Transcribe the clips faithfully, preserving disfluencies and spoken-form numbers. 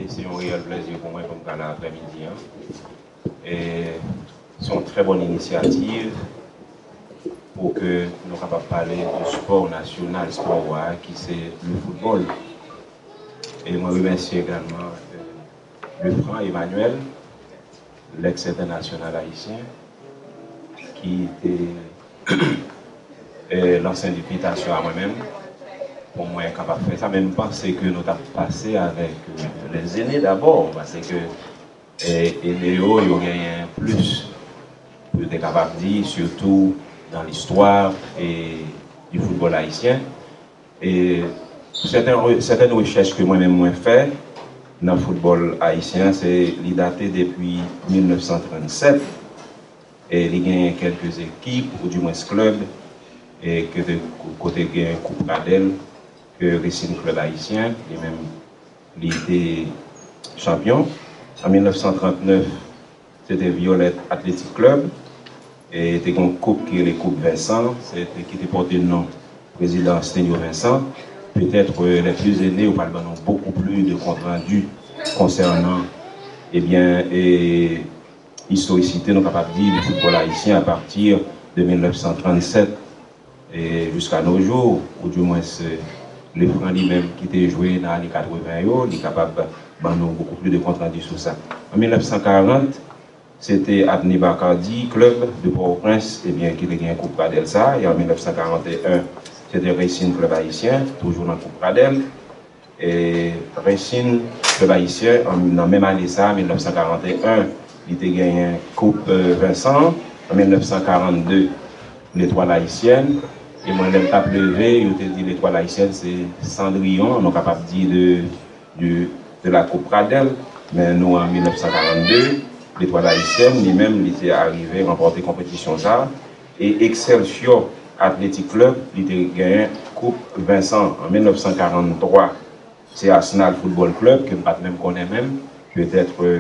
Se yon reyèl plèzi pou mwen pou m ka la aprèmidi an. E se yon trè bòn inisyativ pou ke nou kapab pale de spò nasyonal, spò wa a, ki se le foutbòl. E mwen remèsye egalman, euh, Lefranc Emmanuel, lèks entènasyonal ayisyen, ki te, eh, lanse envitasyon a mwen menm pou mwen kapab fè sa, men m panse ke nou t ap pase avèk, eh, les aînés d'abord, paske, eh, ene yo, yo genyen plis pou yo te kapab di, sitou dans l'histoire, eh, du football haïtien. E sèten re-, sètèn rechèch ke mwen menm mwen fè nan foutbòl ayisyen an, se, li date depi mil nèf san trannsèt, e li genyen kèlke ekip, oudimwens klèb, e ke te, kote gen Koup Pradèl, ke Racing Club Haïtien, li menm, li te chanpyon. An mil nèf san trant nèf, se te Violette Athletic Club, e te gen yon koup ki rele Koup Vincent, se te, ki te pòte non prezidan Stenio Vincent. Petèt, euh, les plus aînés, yo pral ban nou beaucoup plus de compte rendu concernant, ebyen, e, istorisite, nou kapab di, du football haïtien à partir de mil nèf san trannsèt, e jiska nos jours, oudimwens, eh, Lefranc li menm ki te jwe nan ane katreven yo, li kapab ban nou beaucoup plus de compte rendu sou sa. An mil nèf san karant, se te Avni Bacardi, klèb de Pòtoprens, ebyen, ki te gen Koup Pradèl sa, e an mil nèf san karant e en, se te Racing Club Haïtien, toujou nan Koup Pradèl. E Racing Club Haïtien, an, nan menm ane sa, mil nèf san karant e en, li te genyen Koup, eh, Vincent. An mil nèf san karannde, L'Étoile Haïtienne. E mwen, lè m t ap leve, yo te di L'Étoile Haïtienne, se Cendrillon, nou kapab di de, de, de la Coupe Pradel. Men nou, an mil nèf san karannde, L'Étoile Haïtienne, li menm, li te arive ranpòte konpetisyon sa. E Excelsior Athletic Club, li te genyen Koup Vincent an mil nèf san karanntwa. Se Arsenal Football Club, ke m pa t menm konnen menm. Petèt, euh,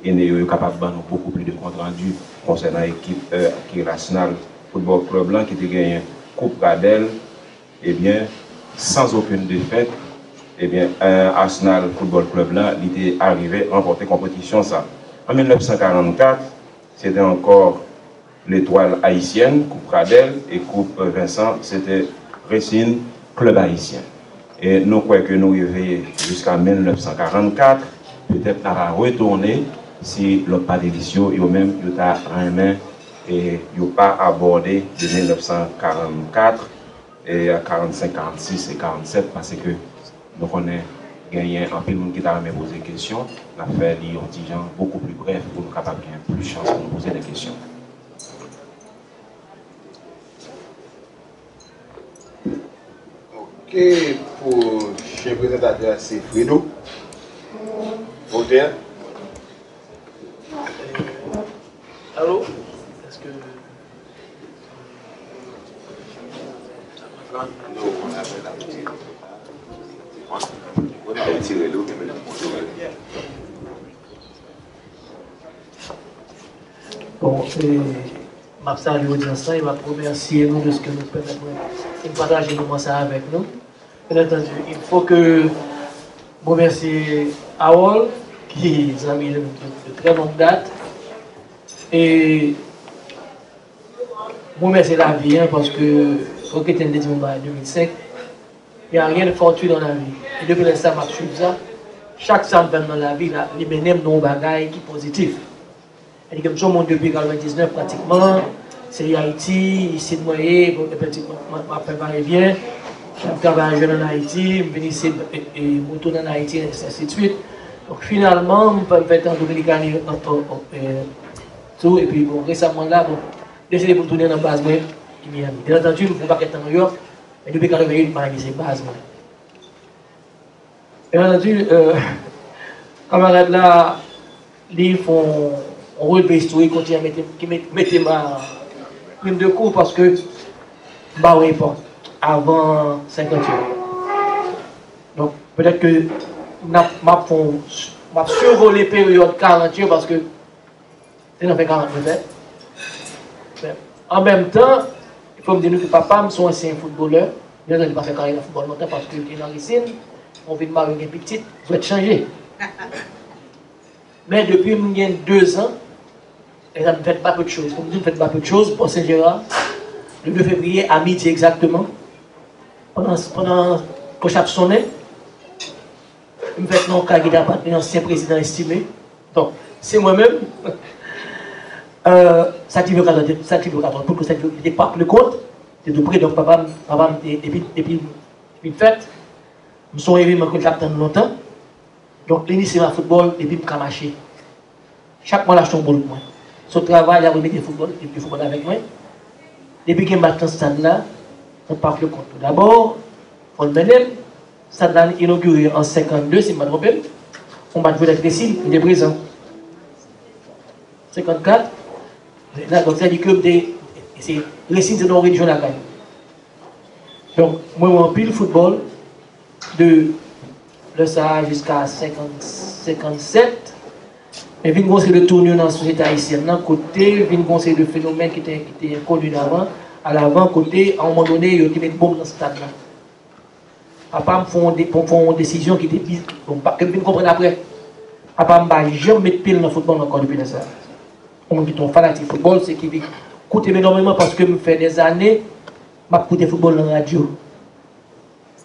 ene yo, yo kapab ban nou beaucoup plus de compte rendu konsènan ekip, euh, ki rele Arsenal Football Club lan, ki te genyen Koup Pradel, ebyen, sans aucune défaite, ebyen, euh, Arsenal Football Club lan, li te arive ranpòte konpetisyon sa. An mil nèf san karannkat, se te ankò L'Étoile Haïtienne, Koup Pradel, e Koup Vincent, se te Racing Club Haïtien. E nou kwè ke nou rive jiska mil nèf san karannkat, petèt n a pa retounen si lòt panelis yo, yo menm, yo ta renmen, e yo pa abòde de mil nèf san karannkat, e karannsenk, karannsis e karannsèt, paske nou konnen genyen anpil moun ki ta renmen poze kesyon, n ap fè li yon ti jan beaucoup plus bref pou nou kapab gen plis chans pou nou poze de kesyon. Ok, pwochen prezantatè a se Fredo. Otè. Alo? Èske Bon, e, m ap salye odyans lan e m ap remèsye nou dèske nou pèmèt mwen vin pataje moman sa a avèk nou. Bien entendu, il faut que m remèsye Harold, ki zanmi de, de, de très longue date. E m remèsye lavi, hein, paske, ok, te di mwen ba de mil senk, y a rien de fortuit dans la vie. E depi lè sa, m ap swiv sa. Chak sa m fè nan lavi, la, li mennen m nan yon bagay ki pozitif. Sètadi ke m se yon moun depi katrevendiznèf pratikman, se Ayiti, isit mwen ye, bon, epi ti, mwen, mwen, m ap fè vayevyen, m travay jèn ann Ayiti, m vin isit, e, e, m retounen ann Ayiti, ensidswit. Donk, finalman, m fè, m fè tan Dominikani, e, tou, epi, bon, resaman la, bon, deside pou m tounen nan baz mwen, ki Miami. Bien entendu, m fè yon pakèt tan Nouyòk, men depi katreven uit, Miami se baz mwen. Bien entendu, euh, kamarad la, li fè yon relve istorik, kontinye mete, ki met-, mete m a prim de kou, paske m pa wè epòk avan senkant yo. Donk, petèt ke n ap, m ap fè yon, m ap sivole peryòd karant yo, paske se nan fè karant mwen fè. Men, an menm tan, fò m di nou ke papa m se yon ansyen foutbolè. Bien entendu, li pa fè karyè nan foutbòl lontan paske li te nan Racing. Mwen vin marye, gen pitit, jwèt chanje. Men depi m gen dezan, e sa m fèt pa pòt choz. Pou m di m fèt pa pòt choz, Pò Sen Jera, le de fevriye a midi egzakteman, pandan, pandan klòch ap sonnen, m fèt nan yon kay ki te apatni ansyen prezidan Estimé. Donk, se mwen menm. Euh, Sativyo Katon, Sativyo Katon, pou Sativyo, li te pap Lekont, te tou pre, donk papa m, papa m te, depi, depi, depi m fèt, m se yon evenman ke l t ap tann lontan. Donk, li inisye m a foutbòl depi m ka mache. Chak mwa, l achte yon bòl pou mwen. Sot travay, l ap remete foutbòl, epi foutbòl avèk mwen. Depi gen match nan stad la, nan Parc Lecomte tou dabò, fò l mennen m. Stad la inogire an senkannde, si m pa twonpe m. Yon match vedèt Resin, m te prezan. Senkannkat. La, donk, sa di ke m te, se, Resin se nan yon rejyon lakay. Donk, mwen wè anpil foutbòl de lè sa a jiska senkant, senkannsèt. Men vin gon seri de tournure nan sosyete ayisyèn nan, kote vin gon seri de fenomèn ki te, ki te enkoni avan, alavan, kote, a yon moman done, yo te met bonm nan stad la. Papa m fè yon de-, fè yon desizyon ki te bi-, bon, pa, ke m vin konprann apre. Papa m pa janm met pye l nan foutbòl ankò depi lè sa a. Yon moun ki te yon fanatik foutbòl, se ki vin koute m enòmeman paske m fè dèzane m ap koute foutbòl nan radyo.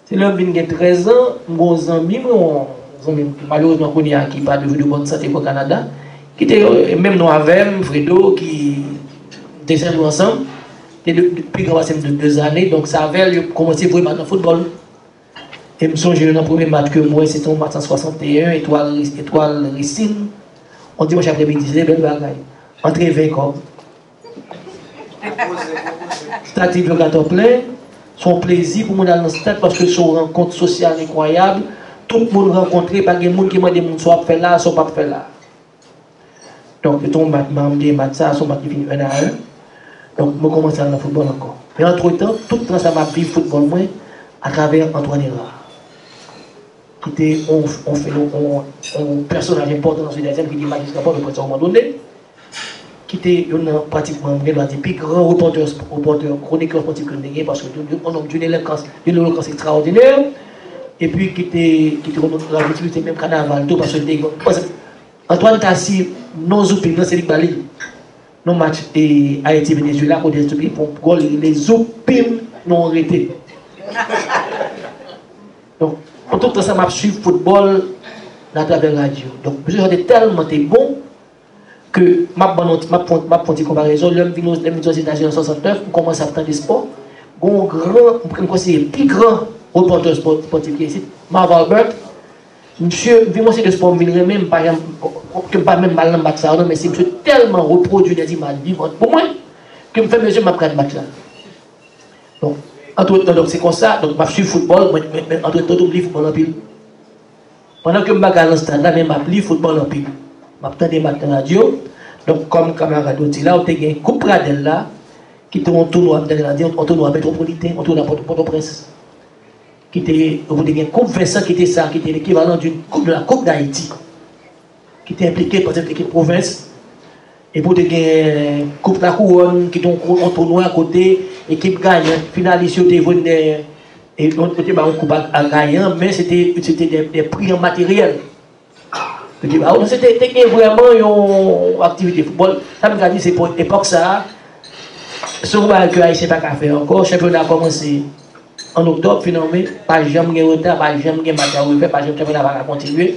Se lè m vin gen trèz an, m gen yon zanmi m, yon zanmi m ki malerezman kounye a ki pa de, de bòn sante bò Kanada, ki te, e, menm non avè m, Fredo, ki te Senlwi ansanm, te de, de, pi gran pase m de dezane, donk se avè l yo kòmanse voye m al nan foutbòl. E m sonje youn nan premye match ke m wè, se te yon match an swasanteyen, Etwal, Etwal Resin, yon dimanch apremidi, se te bèl bagay. Antre ven kòb. Stad Sylvio Cator plen, se yon plezi pou moun al nan stad paske se yon rankont sosyal enkwayab. Tout moun rankontre, pa gen moun ki mande moun sa w ap fè la, sa w p ap fè la. Donk, se te yon match, m te match sa, se yon match ki fini en a en. Donk, mwen kòmanse al nan foutbòl ankò. Men antretan, tout tan sa m ap viv foutbòl mwen atravè Antoine Hérard, ki te yon, yon, yon, yon pèsonaj enpòtan nan sosyete ayisyèn, ki te majistra Pòtoprens a yon moman done, ki te youn nan pratikman, m gen dwa di, pi gran repòtè, repòtè, kronikè spòtif ke m te gen, paske yon, yon nonm d'une éloquence, d'une éloquence extraordinaire, epi ki te, ki te yon nonm ki te menm kanaval tou, paske li te, Antoine Tassy, non Zoupim nan, se li k ba li l. Non match e Ayiti Venezuela, kote Zoupim pran gòl, li rele Zoupim non rete. Donk, pandan tout tan sa, m ap swiv foutbòl atravè radyo. Donk, mesye sa te tèlman te bon ke m ap ban nou, m ap fè, m ap fè yon ti konparezon. Lè m vin, lè m vin Ozetazini an swasantnèf, m kòmanse ap tande spò. Gon gran, m kwè se pi gran repòtè spò-, spòtif ki isit, Marv Albert. Misye, m vin yon seri de spò m vin renmen, m pa janm, ke m pa menm al nan match sa yo non, men se misye tèlman repwodui dèzimaj vivan pou mwen, ke m fèmen je m, m ap gad match la. Donk, antretan, donk, se konsa, donk, m ap swiv foutbòl, mwen, men, men antretan tou, m li foutbòl anpil. Pandan ke m pa ka al nan stad la, men m ap li foutbòl anpil. M ap tande match nan radyo. Donk, kòm kamarad yo di la, ou te gen Koup Pradèl la, ki te yon tounwa, m tande la di, yon tounwa metwopoliten, yon tounwa Pòtoprens. Ki te, ou te gen Koup Vensan, ki te sa, ki te lekivalan d'une coupe, de la Coupe d'Haïti, ki te enplike, pa egzanp, ekip pwovens. Epi ou te gen Koup Lakouwòn, ki te yon, yon tounwa kote ekip gayan, finalis yo te jwenn de, e yo, yo te ba yon koup a, a gayan, men se te, se te de, de pri an materyèl. Yo te ba yo, se te, te gen vrèman yon aktivite foutbòl. Sa m ka di, se pou epòk sa a, se yon bagay ke Ayisyen pa ka fè ankò. Chanpyona kòmanse an oktòb, fin an me, pa janm gen reta, pa janm gen match a refè, pa janm, chanpyona pa ka kontinye.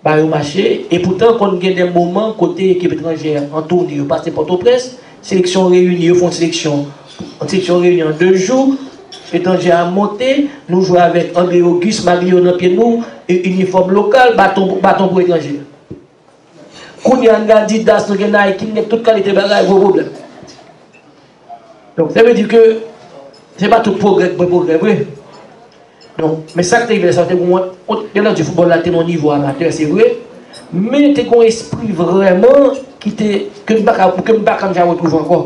Ba yo mache, e poutan konn gen de moman kote ekip etranjè an toune, yo pase Pòtoprens, seleksyon reyini, yo fè yon seleksyon, yon seleksyon reyini an de jou, etranjè a monte, nou jwe avèk André Auguste, Maglio nan pye nou, e inifòm lokal, baton, baton pou etranjè. Kounye a, n gen Adidas, nou gen Nike, n gen tout kalite bagay, gwo pwoblèm. Donk, sa vle di ke se pa tout pwogrè k byen pwogrè vre. Donk, men sa k te rive sa, te gen yon, yon, lè n di foutbòl la te nan yon nivo amatè, se vre, men te gen yon espri vrèman ki te, ke m pa ka, ke m pa ka janm retwouve ankò.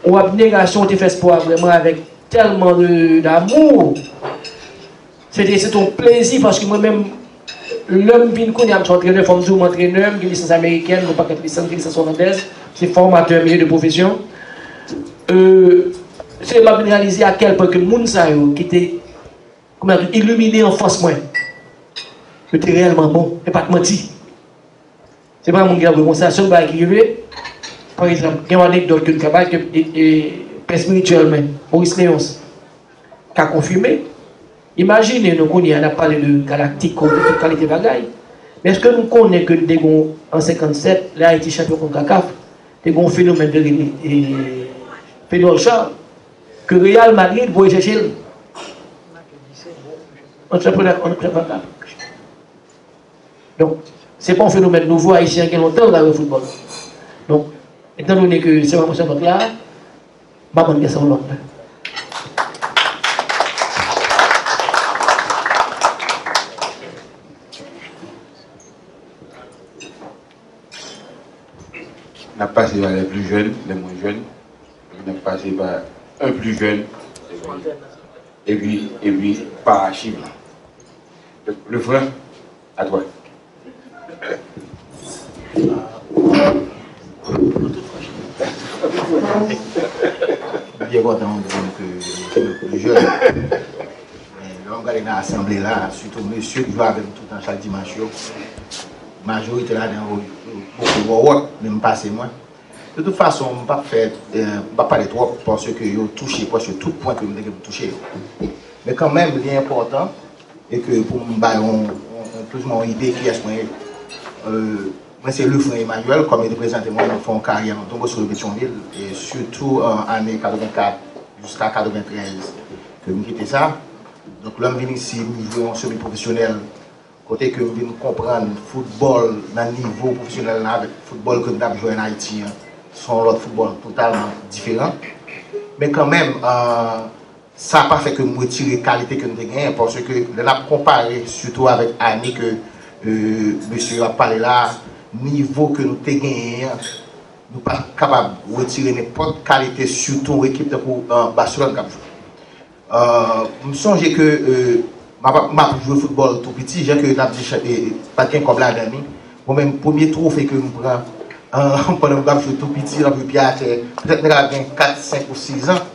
Yon abnegasyon, ou te fè spò a vrèman avèk tèlman de, damou. Se te, se te yon plezi paske mwen menm, lè m vin kounye a, m se antrenè, fò m di w, m antrenè, m gen lisans amerikèn, m gen yon pakèt lisans, m gen lisans olandèz, se fòmatè, mesye de pwofesyon. Euh, se m ap vin reyalize a kèl pwen ke moun sa yo ki te, kòman di, ilimine anfans mwen. Yo te reyèlman bon, e pa t manti. Se pa moun ki ap voye konsa, se yon bagay ki rive. Pa egzanp, gen yon anekdòt ke m ka bay ke e, e, pè espirityèl mwen, Maurice Léonce, ka konfime. Imajine nou kounye a n ap pale de galaktik, tout kalite bagay. Men èske nou konnen ke n te gen an senkannsèt, lè Ayiti chanpyon kont kakaf, te gen yon fenomèn de e, Fedor Charles, ke Real Madrid voye chèche l. Antreprenan, antreprenan. Donk, se pa yon fenomèn nouvo, Ayisyen an gen lontan l ap jwe foutbòl. Donk, etandone ke se pa mwen sèlman k la, m ap ann gen sa yon lòt. N ap pase pa lè pli jèn, lè mwen jèn, epi n ap pase pa un plus jeune, epi, epi, epi pa achiv la. Donk, Lefranc, à toi. Byen kontan w di m ke se le pli jèn. Men lè w gade nan asanble la, sitou mesye ki jwe avè m toutan chak dimanch yo, majorite ladan yo, yo poko wòwòt, menm pase mwen. De tout fason, m p ap fè, eh, m p ap pale twòp, paske yo touche prèske tout pwen ke m te gen pou touche yo. Men kanmenm, li enpòtan, e ke pou m bay yon, yon, yon plis ou mwen yon ide kiyès mwen ye. Euh, mwen se Lefranc Emmanuel, kòm yo te prezante mwen, mwen fè yon karyè nan Don Bosco de Petyonvil, e sitou, euh, ane katrevenkat jiska katreventrèz ke m kite sa. Donk, lè m vin isi, m jwe yon semi pwofesyonèl, kote ke m vin konprann foutbòl nan nivo pwofesyonèl la avèk foutbòl ke m t ap jwe ann Ayiti an, se yon lòt foutbòl totalman diferan. Men kanmenm, euh, sa pa fè ke m retire kalite ke m te genyen, paske lè n ap konpare, sitou avèk ane ke, euh, mesye yo ap pale la, nivo ke nou te genyen an, nou pa t kapab retire nenpòt kalite, sitou yon ekip tankou, euh, Barcelone k ap jwe. Euh, m sonje ke, euh, m ap, m ap jwe foutbòl tou piti, jan ke n ap di, eh, pa t gen kòb ladan li. Mwen menm, premye twofe ke m pran, euh, pandan m t ap jwe tou piti, m ap jwe pye atè, petèt m te ka gen kat, senk ou sis an.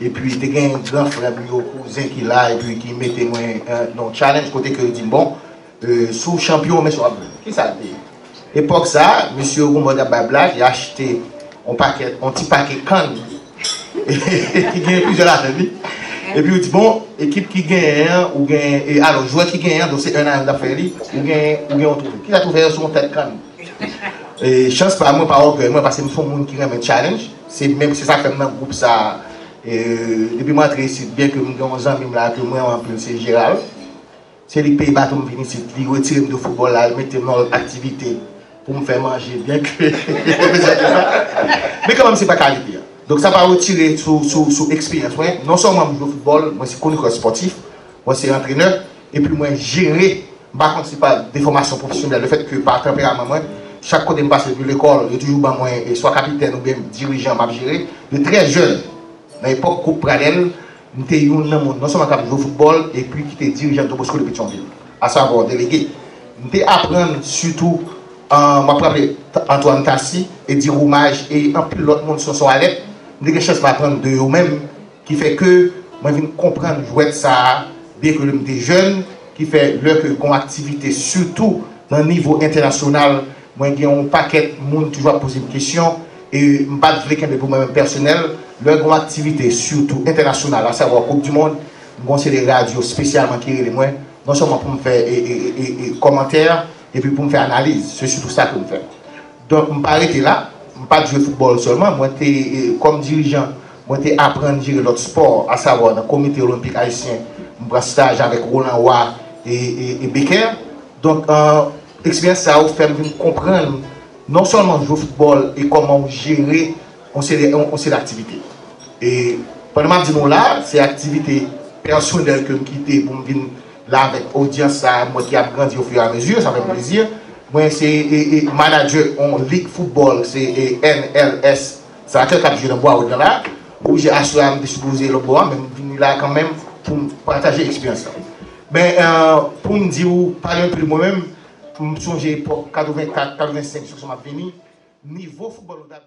Epi, te gen gran frè m yo, kouzen ki la, epi ki mete mwen, euh, nan yon challenge, kote ke yo di m, bon, euh, si w chanpyon, men sa w ap jwenn. Kisa l te ye? Epòk sa a, mesye yo gon bò t ap bay blag, y achte yon pakèt, yon ti pake kann ki gen plizyè ladan li. Epi yo di, bon, ekip ki genyen an, ou gen, e, alò, jwè ki genyen an, donk se un à un n ap fè li, ou gen, ou gen yon twofe. Kisa twofe a? Se yon tèt kann. E, chans pa mwen, pa ògèy mwen, paske m se yon moun ki renmen challenge. Se menm, se sa k fè m nan gwoup sa a. E, depi m antre isit, byen ke m gen yon zanmi m la ke m renmen anpil, se Gérald. Se li k peye bato m vin isit, li retire m de foutbòl la, li mete m nan lòt aktivite pou m fè manje, byen ke, men kanmenm se pa kalite a. Donk sa pa retire sou, sou, sou eksperyans mwen. Non sèlman m jwe foutbòl, mwen se kronikè espòtif, mwen se antrenè, epi mwen jere, m pa konn si pa de fòmasyon pwofesyonèl, lefètke pa tanperaman mwen, chak kote m pase depi lekòl, yo toujou ban mwen, e, swa kapitèn oubyen dirijan m ap jere, de trè jèn. Nan epòk gwoup Pradèl, m te youn nan moun non sèlman k ap jwe foutbòl, epi ki te dirijan Don Bosco de Petyonvil, asavwa delege. M te aprann sitou, an, m ap raple T-, Antoine Tassy, Eddy Roumage, e anpil lòt moun, Sonson Alerte. M te gen chans m aprann de yo menm, ki fè ke mwen vin konprann jwèt sa a, byen ke lè m te jèn, ki fè lè ke gon aktivite, sitou nan nivo entènasyonal, mwen gen yon pakèt moun toujou ap poze m kesyon, e m pa t vle kenbe pou mwen menm pèsonèl. Lè gen yon aktivite, sitou entènasyonal, asavwa Koup di Mond, m gen yon seri de radyo espesyalman ki rele mwen, non sèlman pou m fè, e, e, e, e, kòmantè, epi pou m fè analiz. Se sitou sa ke m fè. Donk, m pa rete la, m pa t jwe foutbòl sèlman, mwen te, e, kòm dirijan, mwen te aprann jere lòt spò, asavwa nan Komite Olenpik Ayisyen, m pran staj avèk Roland Roy e, e, e Becker. Donk, an, eksperyans sa yo fè m vin konprann non sèlman jwe foutbòl e kòman w jere yon seri, yon, yon seri aktivite. E pandan m ap di nou la, se aktivite pèsonèl ke m kite pou m vin la avèk odyans sa a, m wè ki ap grandi au fur et à mesure, sa fè m plezi. Mwen se, e, e, manadjè yon lig foutbòl, se, e, N L S, se atè k ap jwe nan Bwa Wòd lan la. Oblije aswè a m te sipoze lòt bò a, men m vini la kanmenm pou m pataje eksperyans lan. Men, e, pou m di w, pale anpil mwen menm, m sonje epòk katrevenkat, katrevensenk, sou sa m ap vini, nivo foutbòl nou t ap